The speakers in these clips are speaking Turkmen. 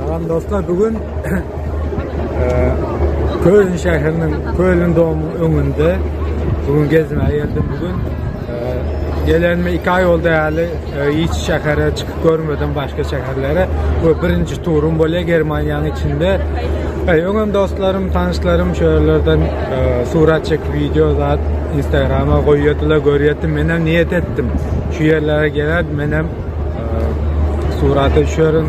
Salam dostlar, bugün Köln şäheriniň Köln domyň öňünde bugün gezmäge geldim bugün. Gelenime 2 aý oldy ýaly hiç şähere çykyp görmedim başga şäherlere. Bu birinji turum bolýar Germaniýanyň içinde. Öňem dostlarym, tanyşlarym şu ýerlerden surat çekip video zat Instagrama goýýardylar, görýärdim. Menem niýet etdim. Şu ýerlere geler, menem surata düşerin,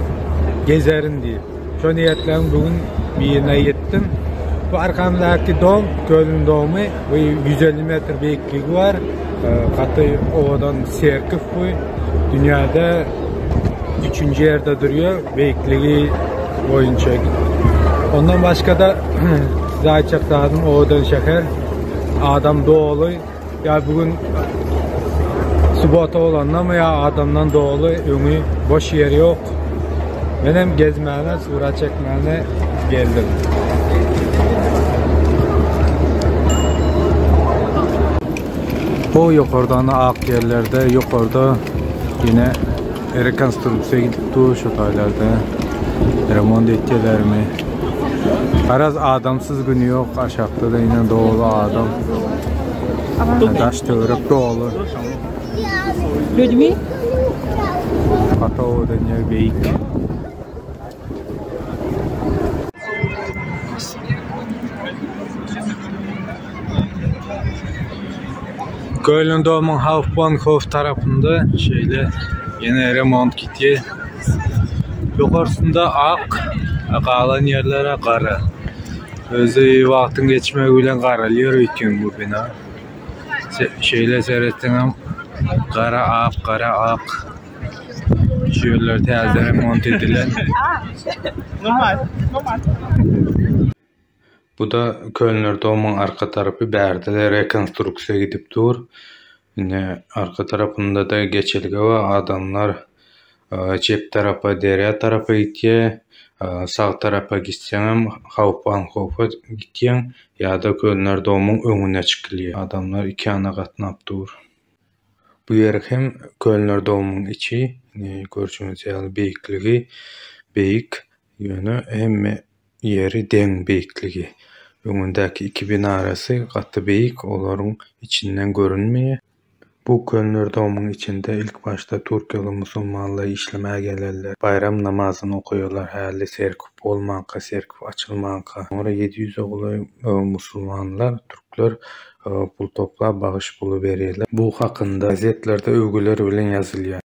gezerin diýip. Şo niýetlerim bugün birine ýetdim. Bu arkamdaky dom, Köln domy, bu 150 metr beýikligi bar. Gaty owadan serkif bu. Dünýäde üçünji ýerde durýar beýikligi boýunça. Ondan başga-da size aýtjak zadym owadan şäher. Adam doly. Ýa bu gün subota bolandamy ýa adamdan doly öňi boş ýer ýok. Menem gezmäne, surat çekmäne geldim. Bu ýokardan ak ýerlerde ýokarda ýene rekonstruksiýa gidip dur şu taýlarda. Remont etýärlermi? Garaz adamsyz güni ýok aşakda da ýene doly adam. Daş töwerek doly. Людьми? Gaty owadan ýer beýik. Köln domyň Hauptbahnhof tarapynda şeýle ýene remont gitýär. Ýokarsynda ak, galan ýerleri gara. Özi wagtyň geçmegi bilen garalýar öýtýän bu bina. Şeýle seretseňem gara ak, gara ak. Şu ýerler täze remont edilen. Bu-da Kölner domyň arka tarapy bärde-de rekonstruksiýa gidip dur. Ine arka tarapynda-da geçelge bar adamlar çep tarapa derýa tarapa gitýär. Sag tarapa gitseňem Hauptbahnhofa gitýäň ýa-da Kölner domyň öňüne çykylýar. Adamlar iki ýana gatnap dur. Bu ýer hem Kölner domyň içi görşüňiz ýaly beýikligi beýik Ýöne hemme ýeri deň beýikligi. Öňündäki iki binarasy gaty beýik, olaryň içinden görünmeýär. Bu Kölner domyň içinde ilk başda türkiýeli musulmanlar işlemäge gelerler. Baýram namazyny okaýarlar häli serkip bolmanka, serkip açylmanka. Soňra 700-e golaý musulmanlar, türkler pul toplap bagyş puly berýärler. Bu hakynda gazetlerde öwgüler bilen ýazylýar.